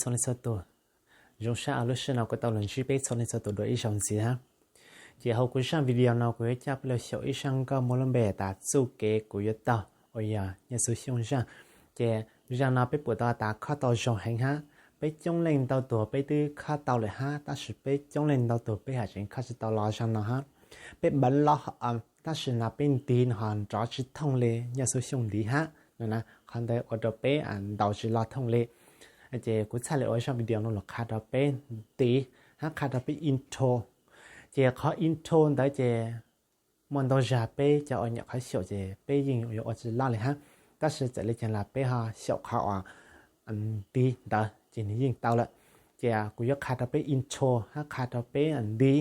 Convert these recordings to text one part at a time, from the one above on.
Txhua leej txhua tus, zoo sab uas lub sij hawm no kuv tau los ntsib peb txhua leej txhua tus dua ib zaug ntxiv hab. Ces hauv kuv zaj video no kuv yuav coj peb los xyaum ib zaj nkauj muaj lub npe tas Txuj Kev Kuv Yuav Tau uas yog Nyiaj Xuv Xyooj zaj. Ces zaj no peb pum tau tas kho tau zoo heev hab. Peb coob leej ntau tus peb twb kho tau lawm hab, tab sis peb coob leej ntau tus peb haj tseem kho tsis tau los zaj no hab. Peb npav loj, tab sis no peb ntiv no ho nrov tsis thooj li Nyiaj Xuv Xyooj ntiv hab no na, qhov ntawd ua rau peb ntaus tsis los thooj li. Ces kuv txhaj li ua zaj video no los qha rau peb ntiv hab qha rau peb intro. Ces qhov intro ntawd ces muaj ntau zag peb cov uas nyuam qhuav xyaum ces peb yeej yuav ua tsis loj li hab, tab sis txawm li cas los peb ho xyaum qhov uas ntiv ntawd ces nws yeej tau lawm. Ces kuv yuav qha rau peb intro hab qha rau peb ntiv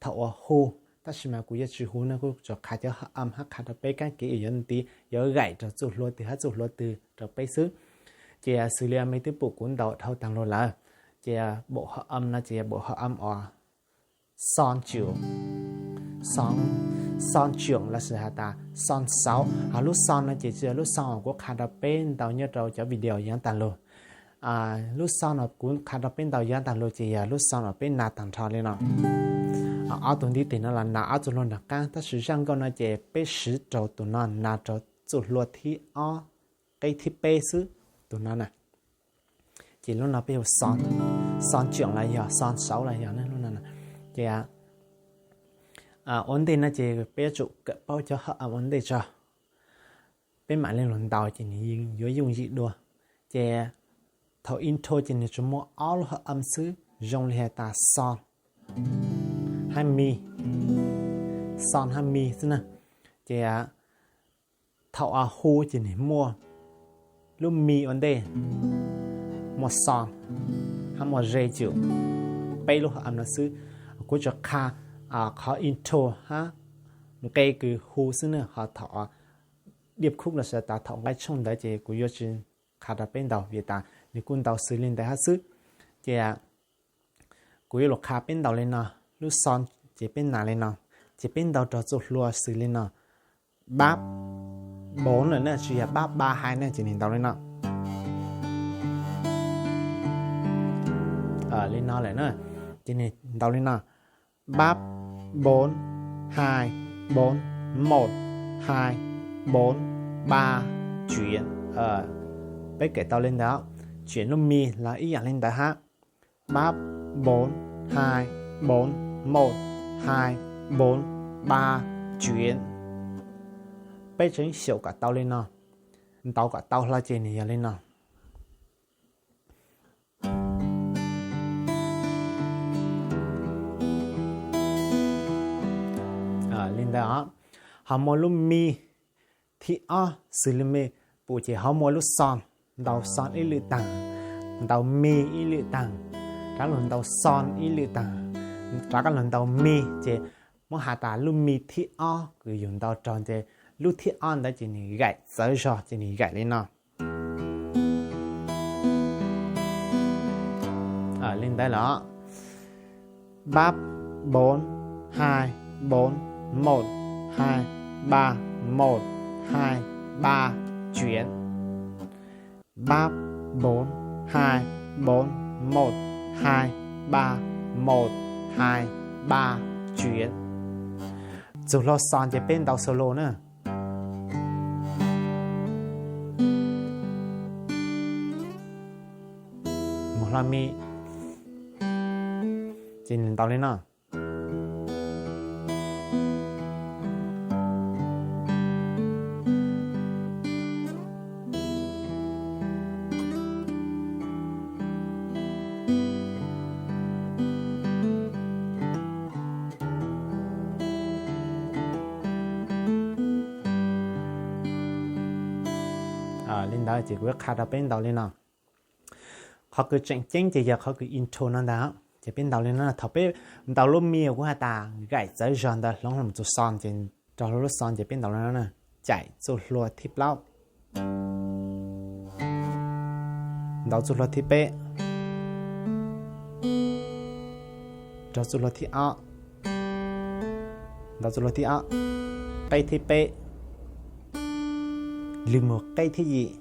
thaum uas hu, tab sis mas kuv yuav tsis hu no, kuv tsuas qha cov hab am hab qha rau peb kab kev uas yuav ntiv yuav gaim rau txuj hlua twg hab txuj hlua twg rau peb xwb. Ces xws li mej twb pum kuv ntaus dhau taag lug lawm, ces bum hab am no ces bum hab am uas xon tsoom, xon tsoom lossis has tas xon xauv. Ho lub xon no ces tsis yog lub xon uas kuv qha rau peb ntaus nyob rau cov video yav taag lug. Lub xon uas kuv qha rau peb ntaus yav taag lug ces yog lub xon uas peb nas taag nrho li no. Ob tug ntiv tes no los nas ob tug hlua nram qaab, tab sis zaj nkauj no ces peb siv rau tus no nas rau txuj hlua thib ob, qeb thib peb xwb, tus no na. Ces lub no peb hu xon, xon tsoom los yog xon xauv los yog lub no. Ces ua ntej no ces peb yuav tsum kawm paub cov hab am ua ntej tso, peb mam li lug ntaus ces nws yuav yooj yim dua. Ces thaum intro ces nws tsuas muaj ob lub hab am xwb, zoo li has tas xon hab mi, xon hab mi xwb na. Ces thaum hu ces nws muaj lub mi ua ntej, muaj xon, hab muaj ze tsoom, peb lub hab am no xwb. Kuv tsuas qha qhov intro hab nqe kws hu xwb na, ho thaum diaj khub lossis tas thaum nqaij tshooj ntawd ces kuv yuav tsis qha rau peb ntaus vim tas nws kuj ntaus xws li ntawd hab xwb. Ces kuv yuav lug qha peb ntaus li no, lub xon ces peb nas li no, ces peb ntaus rau txuj hlua xws li no, pab npav lawm na, tsis yog pab ba hais na, ces nws ntaus li no. Li no lawm na, ces nws ntaus li no, pab npav, hais npav, maum hais npav, ba tsiav. Peb kawm tau li ntawd, tsiav lub mi los ib yam li ntawd hab, pab npav, hais npav, maum hais npav, ba tsiav. Peb tseem xyaum kom tau li no, ntaus kom tau hlo ces nws yog li no. Li ntawd os. Ho muaj lub mi thib ob xws li mej pum ces ho muaj lub xon, ntaus xon ib lwm taag, ntaus mi ib lwm taag, rov lug ntaus xon ib lwm taag, rov qab lug ntaus mi, ces muab has tas lub mi thib ob kws yug ntaus raug ces lub thib ob ntawd ces nws gaim txawv zog ces nws gaim li no. Li ntawd los, pab npav, hais npav, maum hais npav, maum hais npav tsiav. Pab npav, hais npav, maum hais npav, maum hais npav tsiav. Txug hlua xon ces peb ntaus solo na. Mus hlua mi, ces nws ntaus li no. Li ntawd ces kuv yuav qha rau peb ntaus li no. Qhov kws tseem ceeb ces yog qhov kws intro no ntag. Ces peb ntaus li no, thaum peb ntaus lub mi uas kuv has tas gaim txawv zog ntawd hloov los txug xon ces, rau lub xon ces peb ntaus li no, caim txuj hlua thib plaub, ntaus txuj hlua thib peb, rau txuj hlua thib ob, ntaus txuj hlua thib ob, qeb thib peb, lug mus qeb thib yim,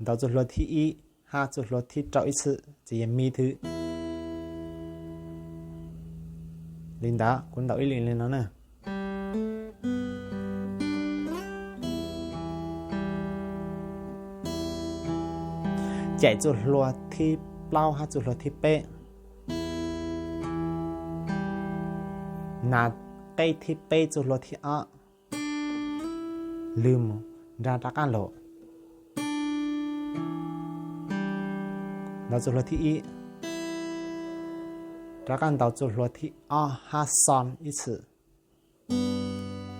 ntaus txuj hlua thib ib, a txuj hlua thib rau ib txhij ces yog mi thwb. Li ntawd kuv ntaus ib lwm li no na. Caim txuj hlua thib plaub hab txuj hlua thib peb. Nas qeb thib peb txuj hlua thib ob, lwm mus nrag rov qab los ntaus txuj hlua thib ib, rov qab ntaus txuj hlua thib ob hab xo ib txhij.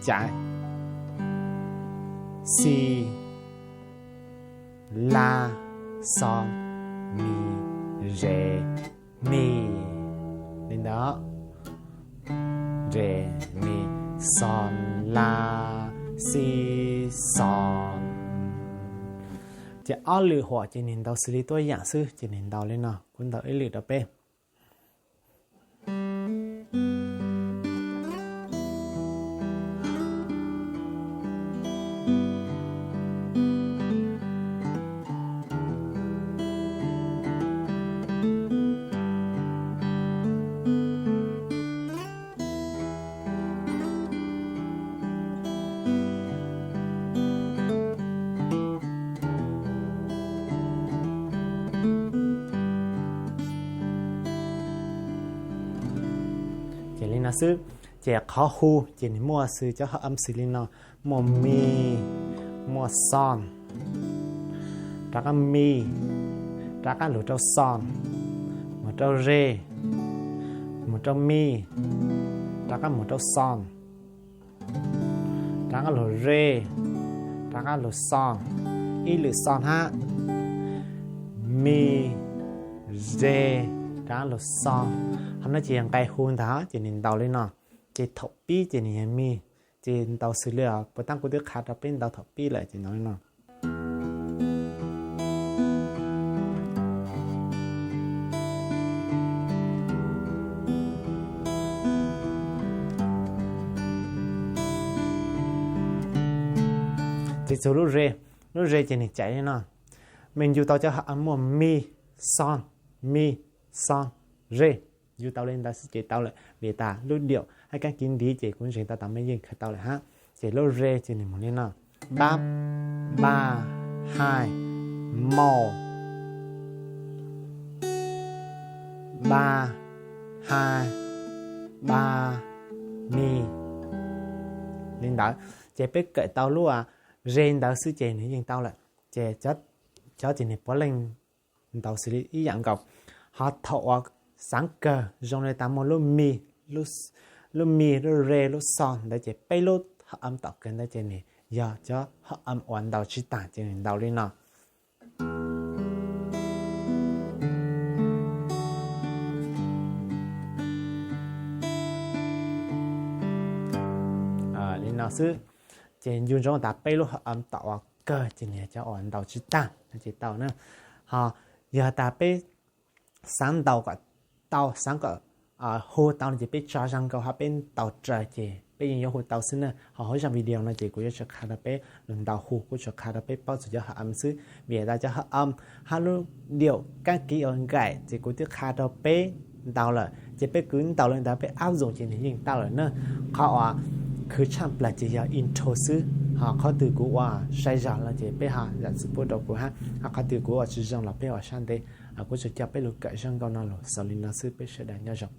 Caim, xi, la, xo, mi, re, mi. Li ntawd, re, mi, xo, la, xi, xo. Ces ob lwm huam ces nws ntaus xws li tuab yam xwb, ces nws ntaus li no, kuv ntaus ib lwm rau peb. Ces li no xwb, ces qhov hu ces nws muaj xws cov hom am xws li no, muaj mi, muaj xo, rov qab mi, rov qab lug rau xo, mus rau re, mus rau mi, rov qab mus rau xo, rov qab lug re, rov qab lug xo, ib lwm xo hab, mi, re, rov qab lug xo. Qhov no ces yog nqe hu ntag ces nws ntaus li no. Ces thaum pib ces nws yog mi, ces ntaus xws li puas taab kuv twb qha rau peb ntaus thaum pib lawm ces ntaus li no. Ces txug lub re, lub re ces nws caim li no. Mej ncu tau cov hom am muaj mi, xo, mi, xo, re. Ncu tau li ntawd xwb ces tau lawm, vim tas lub diam hab kaab kis ntiv ces kuv ntseeg tau tas mej yeej khaws tau lawm hab. Ces lub re ces nws mus li no: pab, npaj, haj, mauj, npaj, haj, npaj, mi. Li ntawd ces peb kawm tau lub re ntawd xwb ces nws yeej tau lawm. Ces cov ces nws puav leej ntaus xws li ib yam nkaus. Ho thaum uas xaav kawg zoo li tas muaj lub mi, lub mi, lub re, lub xo ntawd ces peb lub hom am tom kawg ntawd ces nws yog cov hom am uas ntaus tsis taag ces nws ntaus li no. Li no xwb. Ces ncu ntsoov tas peb lub hom am tom uas kawg ces nws yog cov uas ntaus tsis taag ces tau na. Ho yog tas peb xaav ntaus kom tau, xaav kom hu tau no ces peb tso zaj nkauj hab peb ntaus raws ces peb yeej yuav hu tau xwb na. Ho hauv zaj video no ces kuv yuav tsis qha rau peb lug ntaus hu, kuv tsuas qha rau peb paub txug cov hom am xwb. Vim tas cov hom am hab lub diam kaab kis uas nkaim ces kuv twb qha rau peb ntaus lawm ces peb kws ntaus li ntawd peb áp dụng ces nws yeej tau lawm na. Qhov uas khwv tshaj plawg ces yog intro xwb, ho qhov twg kuv ua sai zog los ces peb ho zam txim pub rau kuv hab, ho qhov twg kuv ua tsis zoo los peb ua sab ntev. Kuv tsuas coj peb lug kawm zaj nkauj no lug xaus li no xwb, peb sawv daws nyob zoo.